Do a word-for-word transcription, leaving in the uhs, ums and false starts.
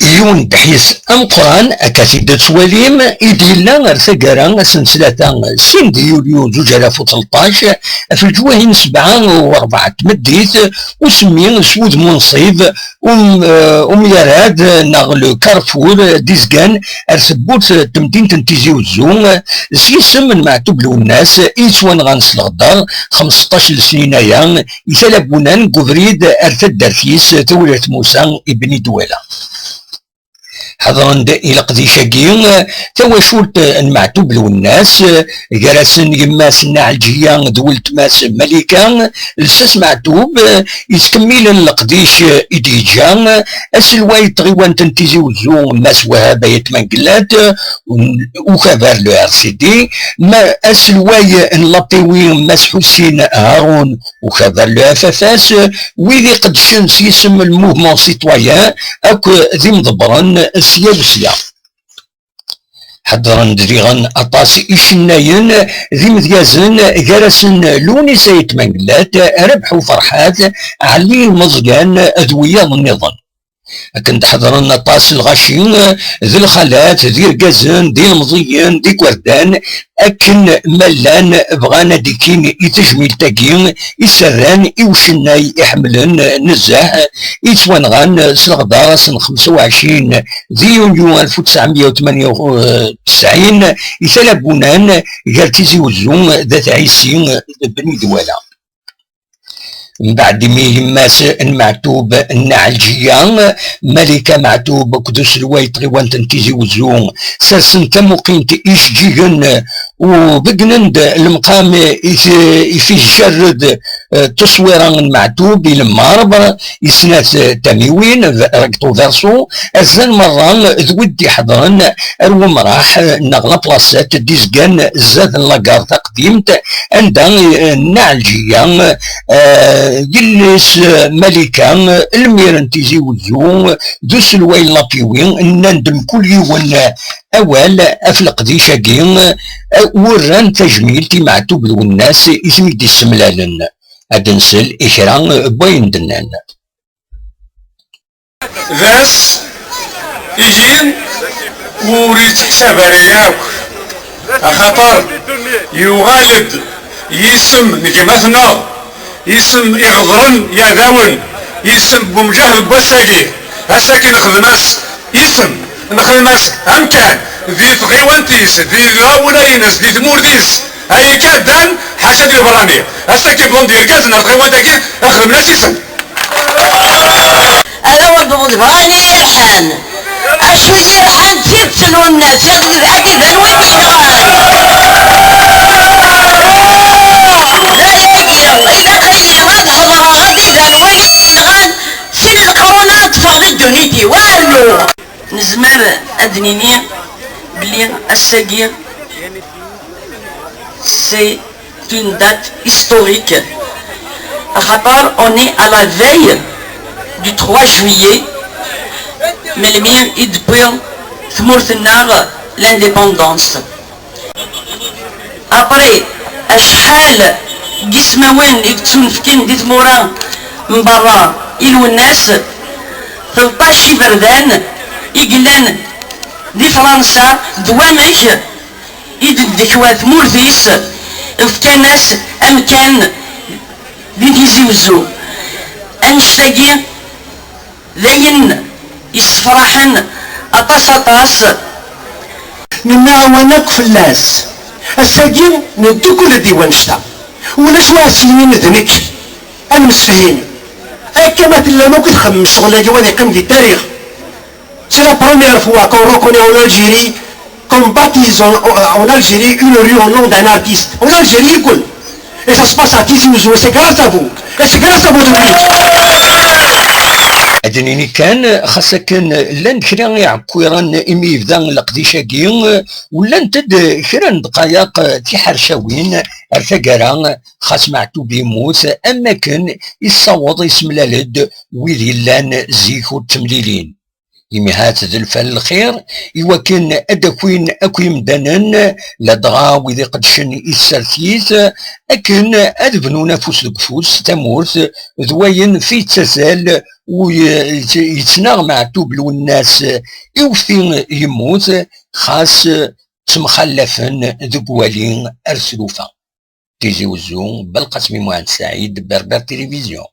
Yiwen n ddḥis ameqqran, akka t-id-tettwalim, i d-yella ar taggara ass n ttlata sin di yulyu zuǧ alaf u tleṭṭac, ɣef leǧwayeh n sebɛa u ṛebɛa n tmeddit, usemmi s wudem unṣib, um, eh, umyarad neɣ le carrefour d-izgan ar tewwurt n temdint n Tizi Uzzu, s yisem n Meɛtub Lwennas i yettwanɣan s leɣder xmesṭac n lesnin aya, i Talabunan deg ubrid ar taddart-is Tawrirt Musa i Bni Dwala. Ḥeḍren-d i leqdic-agi tawacult n Meɛtub Lwennas, gar-asen yemma-s Nna Ɛelǧiya d weltma-s Malika, lsas Meɛtub, yettkemmilen leqdic i d-yeǧǧa aselway n tɣiwant n Tizi Uzzu, Mass Wahab Ayt Mengellat, ukabar le R C D, ma aselway n Lapiwi, Mass Ḥusin Harun, ukabar le F F S, wid iqeddcen s yisem n mouvement citoyen akk d imḍebbren sya d sya. Ḥeḍren-d diɣen aṭas icennayen d imedyazen, gar-asen Lewnis Ayt Mengellat, Rabeḥ Uferḥat, Ɛli Lmeẓyan d wiyaḍ nniḍen. Akken d-ḥeḍren aṭas lɣaci d lxalat, d irgazen, d ilemẓiyen, d igerdan, akken ma llan bɣan ad d-ikkin i tejmilt-agi i s-rran i ucennay i ḥemmlen nezzeh, i ttwanɣan s leɣder ass n xemsa u ɛecrin di yunyu alef u tesɛemya u tmanya u tesɛin i Talabunan, gar Tizi Uzzu d At Ɛisi d Bni Dwala. Mbeɛd imi yemma-s n Meɛtub, Nna Ɛelǧiya, Malika Meɛtub akked uselway n tɣiwant n Tizi Uzzu sersen tamuqint ijeǧǧigen u beggnen-d lemqam i t-, i t-ijerred, eh, tuswira n Meɛtub i lemmarbre, i snat tamiwin, recto verso, rfan merra d wid d-iḥeḍren ar wemraḥ neɣ la placette d-izgan zdat n la gare taqdimt, anda, eh, Nna Ɛelǧiya, eh, yelli-s, eh, Malika, eh, lmir n Tizi Uzzu, d uselway n Lapiwi, nnan-d mkul yiwen, eh, awal ɣef leqdic-agi, eh, wurran tajmilt i Meɛtub Lwennas i ten-id-issemlalen. Ad nsel i kra, eh, n wayen d-nnan. D ass ihin ur yettḥsab ara yakk, axaṭer yuɣal-d yisem n gma-tneɣ, isem iɣeḍren yeɛdawen, isem n umjahed n wass-agi. Ass-agi nexdem-as isem, nexdem-as amkan di tɣiwant-is, di tɣawla-ines, di tmurt-is. Ay akka ddan, ḥaca d iberrani. Ass-agi wwḍen-d yergazen ar tɣiwant-agi, xedmen-as isem. Ala wad wḍ bɣani yerḥan. Acu i yerḥan d tidet n umnaf, ad, ad iban win yenɣan. Ilaq-iyi, ilaq-iyi ad ḥeḍreɣ, ad iban win yenɣan, sin lqrun ad ṭṭfeɣ di ddunit-iw, alu. Nezmer ad nini belli ass-agi c'est une date historique. Axaṭer on est à la veille du trois juillet, melmi i d-tewwi tmurt-nneɣ l'indépendance. Après acḥal n yismawen i yettunefken di tmura n berra i Lwennas, tleṭṭac iberdan i yellan di Fransa, d wamek i d-tdekwa tmurt-is, fkan-as amkan di Tizi Uzzu. Annect-agi d ayen yessefraḥen aṭas, aṭas. Nemɛawan akk fell-as. Ass-agi, neddukel-d i wannect-a. Ulac wa s-yinin d nekk ad nemsefhim. Akka ma tellam akk i txemmem ccɣel-agi, wa ad yeqqim di tarix. C'est la première fois qu'on reconnaît en Algérie, qu'on baptise en, en Algérie une rue au nom d'un artiste. En Algérie, يقول. Et ça se passe à Tizi Ouzou, et c'est grâce à vous. Et c'est grâce à votre musique. Ad d-nini kan, xas akken llan kra iɛekkiren imi yebda leqdic-agi, u llant-d kra n dqayeq tiḥercawin ar taggara, xas Meɛtub yemmut, am wakken i tessaweḍ isemlal-d wid yellan zik ur ttemlilin. Imi hat d lfal n lxir, iwakken ad d-akin akk imdanen, ladɣa wid iqeddcen i tsertit, akken ad bnun afus deg ufus tamurt d wayen fi yettazal u yettnaɣ Meɛtub Lwennas, iwti yemmut, xas ttemxallafen deg wali ar tlufa. Tizi Wezzu, Belqasem Muɛend Saɛid, Berber Télévision.